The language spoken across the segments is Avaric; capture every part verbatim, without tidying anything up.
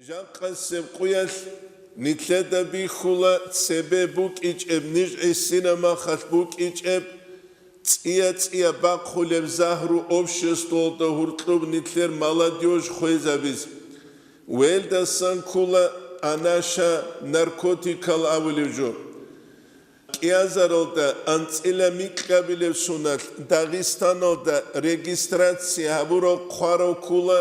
Жакъасеб къуялъ нилъеда бихьула цебе букӀичӀеб, ниж гӀисина махалъ букӀичӀеб, цӀия-цӀия бахъулеб загьру обществалда гьуркьуб нилъер молодёжь хвезабизе. Велдасан ккула анаша, наркотикал абулев жо. КӀиазаралда анцӀила микьабилеб суналъ Дагъистаналда регистрация гьабурал хъварав ккула,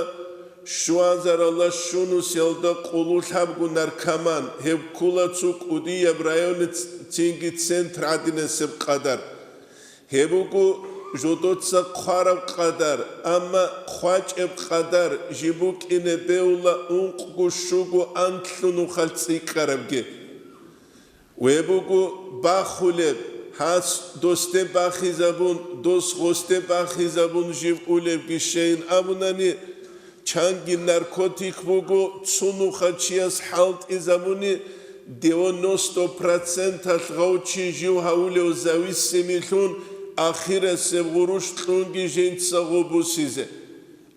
щуазаралда щунусиялда къулулъабго наркоман, гьеб ккула цо кӀудияб райони ц-, цинги центр гӀадинасеб къадар. Гьеб буго жодоца хъвараб къадар, амма хъвачӀеб къадар жиб букӀине бевла ункъго-щуго анлъго нухалъ цӀикӀкӀарабги. Гьеб буго бахулеб, гьас досде бахизабун, дос гъосде бахизабун жив улебги щейин абунани, чанги наркотик буго, цо нуха чияс хӀалтӀизабуни, девяносто проценталъ гъав чи жив гьавулев зависимилъун, ахирасеб гъурущ кьунги жинца гъо бусизе.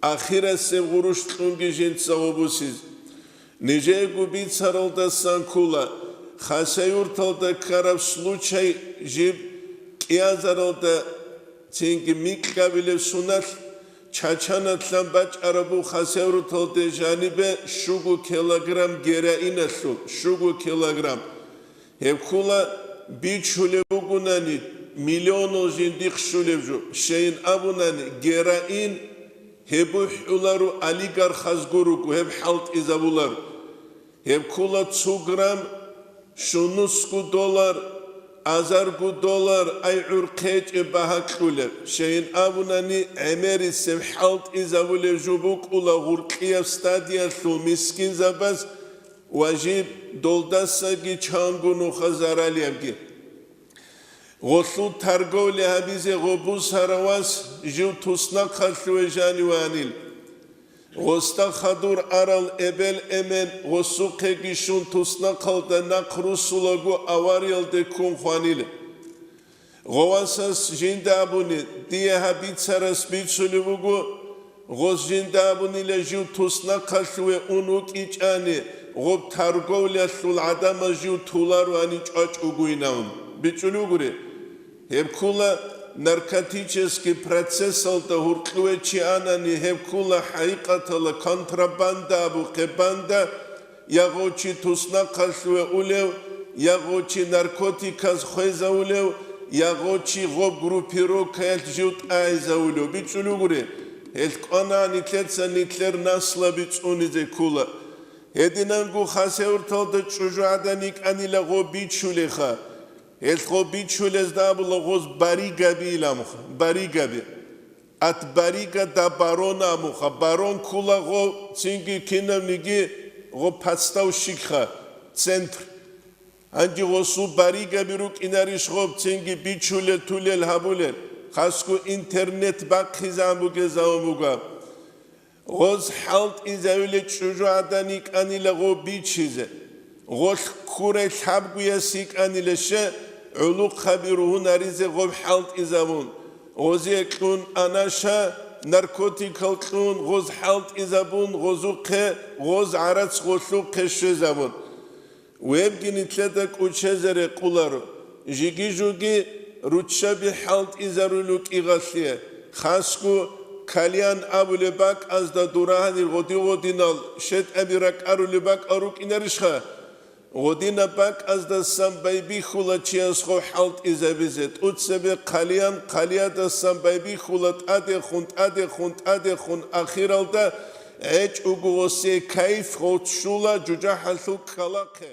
Ахирасеб гъурущ кьунги жинца гъо бусизе. Нижего бицаралдасан ккула, Хасавюрталда ккараб случай жиб кӀиазаралда цинги микьабилеб суналъ, чачаналъан бачӀарабу Хасавюрталде жанибе щуго килограмм героиналъул, щуго килограмм. Гьеб ккула бичулеб бугунани, миллионал жиндихъ щулеб жо, щейин абунани, героин гьеб бухӀуларо олигархазго руго, гьеб хӀалтӀизабуларо. Гьеб ккула цо грамм щунусго доллар, азарго доллар, ай гӀур хъечӀеб багьа кьулеб, щейин абунани, гӀемерисеб хӀалтӀизабулеб жо букӀула гъуркьияб стадиялъул мискинзабаз ва жиб долдасаги чанго нуха заралиябги. Гъолъул торговля гьабизе гъо бусарав вас жив туснахъалъуве жаниванил. Гъосда хадур арал эбел-эмен гъосухъеги щун туснахъалда нахъ русулаго авариялде ккун хванила. Гъовасас жинда абуни, дие гьаб бицарас бицулеб буго, гъос жинда абунила жив туснахъалъуве ун вукӀичӀани, гъоб торговлялъул гӀадамаз жив тулароани чӀвачӀугойин абун. БичӀчӀулев гури. Гьеб ккула наркотический процессалда гьуркьуе чи анани, гьеб ккула хӀакъикъатала контрабанда абухъе банда, я гъо чи туснахъалъуве улев, я гъо чи наркотиказ хвезавулев, я гъо чи гъоб группировкаялъ жив тӀагӀизавулев. БичӀчӀулев гури, гьелъ кӀвана нилъеца нилъер наслаби цӀунизе ккула. Гьединанго Хасавюрталда чӀужугӀадан йикӀанила гъо бичулеха. Гьелъ гъо бичулезда абула гъоз баригаби иламха, баригаби. От барига до барона амуха, барон ккула гъо цинги кинавниги гъо подставщикха, центр. Гьанже гъосул баригаби рукӀинарищ гъоб цинги бичулел-тулел гьабулел, хасго интернет бахъизан бугезавун буго. Гъоз хӀалтӀизавиле чӀужугӀадан йикӀанила гъо бичизе. Гъолъ ккурай лъабгояс йикӀанила ще, гӀулухъаби ругьунаризе гъоб хӀалтӀизабун, гъозие кьун анаша, наркотикал кьун, гъоз хӀалтӀизабун, гъозухъе, гъоз гӀарац гъолъухъе щвезабун. Вебги нилъеда кӀучезе рекъуларо, жиги-жуги руччаби хӀалтӀизарулев кӀигъалъе, хасго кальян абулеб бакӀазда дура гьанир гъоди-гъодинал щетӀаби ракӀарулеб бакӀал рукӀинарищха? Гъодинаб бакӀаздасан байбихьула чиясго хӀалтӀизабизе, тӀуцебе кальян кальядасан байбихьула тӀадехун, тӀадехун, тӀадехун, ахиралда гӀечӀого гъосие кайф гъов щула жужахӀалъул ккалахъе.